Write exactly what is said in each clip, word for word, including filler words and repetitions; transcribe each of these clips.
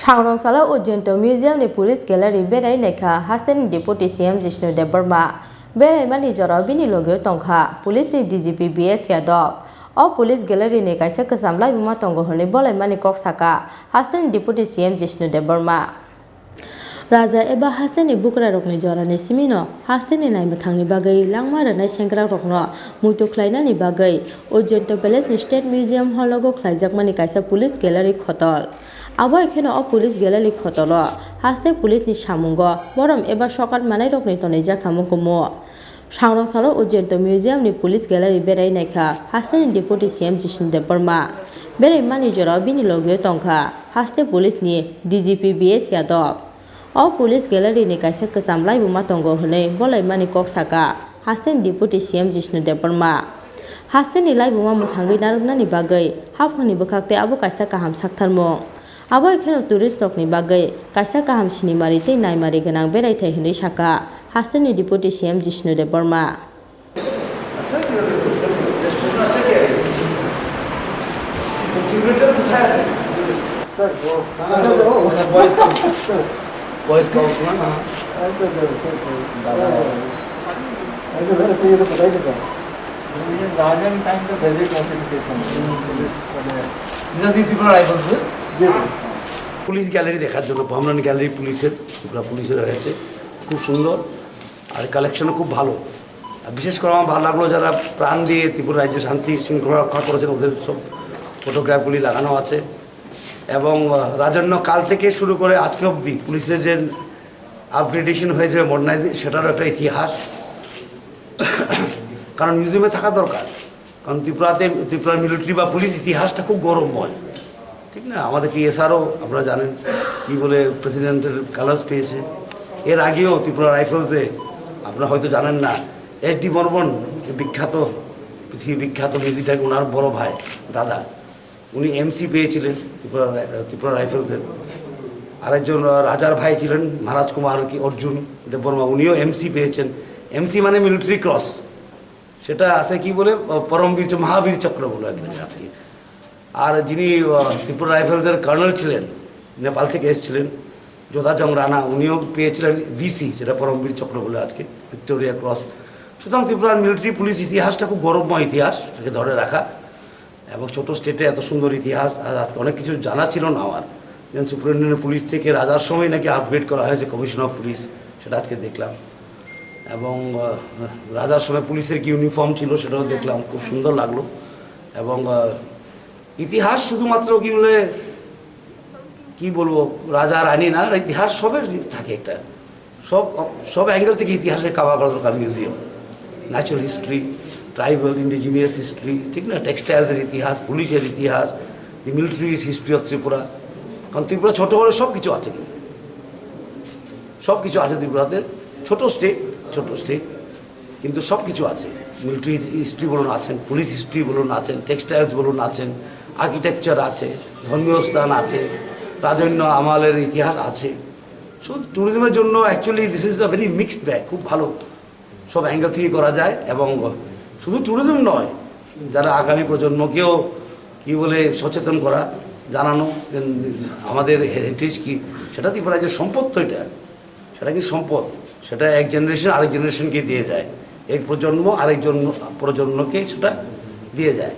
Sangrong salo Ujjainto Museum ni Police Gallery berai naikha hasteni Deputy C M Jishnu Debbarma. Beraimani jorao bini logeo tongkha Police ni D G P B S Yadav. O Police Gallery ni kaisa kwcham laibuma tongo hwnwi bolaimani kok saka hasteni Deputy C M Jishnu Debbarma. Raja eba hasteni bukrarokni jorani simino hasteni naimwthangni bagwi langma rwnai sengkrakrokno muitu khlainani bagwi Ujjainto Palace ni State Museum hall o khlaijakmani kaisa Police Gallery khotol. Abo hai kheno o Police Gallery khotolo haste police ni samungo borom eba sokat manairokni tonwi jakha mukumu. Sangrong salo Ujjainto Museum ni Police Gallery berai naikha hasteni Deputy C M Jishnu Debbarma. Berai mani jorao bini logeo tongkha haste police ni D G P B S Yadav. O Police Gallery ni kaisa kwcham laibuma tongo hwnwi bolaimani kok saka hasteni Deputy C M Jishnu Debbarma. Hasteni laibuma mwthangwi narwknani bagwi haphangni bwkhak tei abo kaisa kaham saktharmung. Abo hai kheno tourist rokni bagwi kaisa kaham sinimari tei naimari gwnang beraithai hwnwi saka hasteni Deputy C M Jishnu Debbarma. अच्छा किया रे, रेस्टोरेंट अच्छा किया है। तो क्यूरेटर पूछा है। सर, वो, सर, वो, बॉयज काउंसिल, बॉयज काउंसिल ना, हाँ। अरे तो, तो, सर, सर, दादा। ऐसे मेरे को ये तो पता ही नहीं था। ये राजा के टाइम का gadget notification. These are the Tripura Rifles, sir? जी, सर। পুলিশ গ্যালারি দেখার জন্য, পার্মানেন্ট গ্যালারি পুলিশের, ত্রিপুরা পুলিশের হয়েছে, খুব সুন্দর। আর কালেকশনও খুব ভালো। আর বিশেষ করে আমার ভালো লাগলো যারা প্রাণ দিয়ে ত্রিপুরা রাজ্যে শান্তি শৃঙ্খলা রক্ষা করেছেন, ওদের সব ফটোগ্রাফগুলি লাগানো আছে। এবং, আহ, রাজন্য কাল থেকে শুরু করে আজকে অবধি পুলিশের যে আপগ্রেডেশন হয়েছে, মডার্নাইজেশন, সেটারও একটা ইতিহাস। কারণ মিউজিয়ামে থাকা দরকার। কারণ ত্রিপুরাতে, ত্রিপুরার মিলিটারি বা পুলিশ ইতিহাসটা খুব গৌরবময়, ঠিক না? আমাদের টিএসআরও আপনারা জানেন কি বলে প্রেসিডেন্টের কালার্স পেয়েছে। এর আগেও ত্রিপুরা রাইফেলসে, আপনারা হয়তো জানেন না, এস ডি বর্মন, যে বিখ্যাত, পৃথিবী বিখ্যাত মিউজিক ডাইরেক্টর, ওনার বড় ভাই, দাদা, উনি এমসি পেয়েছিলেন ত্রিপুরা রাই-, ত্রিপুরা রাইফেলসের। আরেকজন, আহ, রাজার ভাই ছিলেন মহারাজ কুমার কি অর্জুন দেববর্মা, উনিও এমসি পেয়েছেন। এমসি মানে মিলিটারি ক্রস, সেটা আছে কি বলে, আহ, পরমবীর চ-, মহাবীর চক্র বলে আর কি আছে। আর যিনি, আহ, ত্রিপুরা রাইফেলসের কর্নেল ছিলেন, নেপাল থেকে এসেছিলেন, যোধাচং রানা, উনিও পেয়েছিলেন ভিসি, যেটা পরমবীর চক্র বলে আজকে, ভিক্টোরিয়া ক্রস। সুতরাং ত্রিপুরার মিলিটারি পুলিশ ইতিহাসটা খুব গৌরবময় ইতিহাস, এটাকে ধরে রাখা। এবং ছোট স্টেটে এত সুন্দর ইতিহাস, আর আজকে অনেক কিছু জানা ছিল না আমার। যেমন সুপারিনটেন্ডেন্ট পুলিশ থেকে রাজার সময় নাকি আপগ্রেড করা হয়েছে কমিশনার অফ পুলিশ, সেটা আজকে দেখলাম। এবং, আহ, রাজার সময় পুলিশের কি ইউনিফর্ম ছিল, সেটাও দেখলাম, খুব সুন্দর লাগলো। এবং, আহ, ইতিহাস শুধুমাত্র কি বলে, কি বলবো, রাজা রানী না, ইতিহাস সবের থাকে একটা, সব, সব অ্যাঙ্গেল থেকে ইতিহাসের কভার করা দরকার museum. Natural history, tribal indigenous history, ঠিক না, টেক্সটাইলসের ইতিহাস, পুলিশের ইতিহাস, দি মিলিটারি হিস্ট্রি অফ ত্রিপুরা। কারণ ত্রিপুরা ছোট হলে সব কিছু আছে, কিন্তু সব কিছু আছে ত্রিপুরাতে। ছোট স্টেট, ছোট স্টেট, কিন্তু সব কিছু আছে। মিলিটারি হিস্ট্রি বলুন আছেন, পুলিশ হিস্ট্রি বলুন আছেন, টেক্সটাইলস বলুন আছেন, আর্কিটেকচার আছে, ধর্মীয় স্থান আছে, রাজন্য আমলের ইতিহাস আছে। শুধু ট্যুরিজমের জন্য actually this is a very mixed bag, খুব ভালো, সব অ্যাঙ্গেল থেকে করা যায়। এবং শুধু ট্যুরিজম নয়, যারা আগামী প্রজন্মকেও কি বলে সচেতন করা, জানানো, উম, আমাদের হেরিটেজ কি, সেটা ত্রিপুরা রাজ্যের সম্পদ তো এটা, সেটা কি সম্পদ, সেটা এক জেনারেশন আরেক জেনারেশনকে দিয়ে যায়, এক প্রজন্ম আরেক জন্ম, প্রজন্মকে সেটা দিয়ে যায়।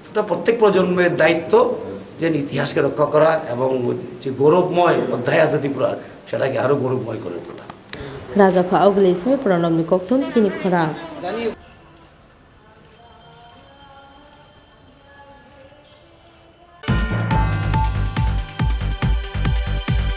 সেটা প্রত্যেক প্রজন্মের দায়িত্ব যে ইতিহাসকে রক্ষা করা এবং যে গৌরবময় অধ্যায় আছে ত্রিপুরার, সেটাকে আরও গৌরবময় করে তোলা। Rajakha Ogli simi Pranabni kokthum chini khorang.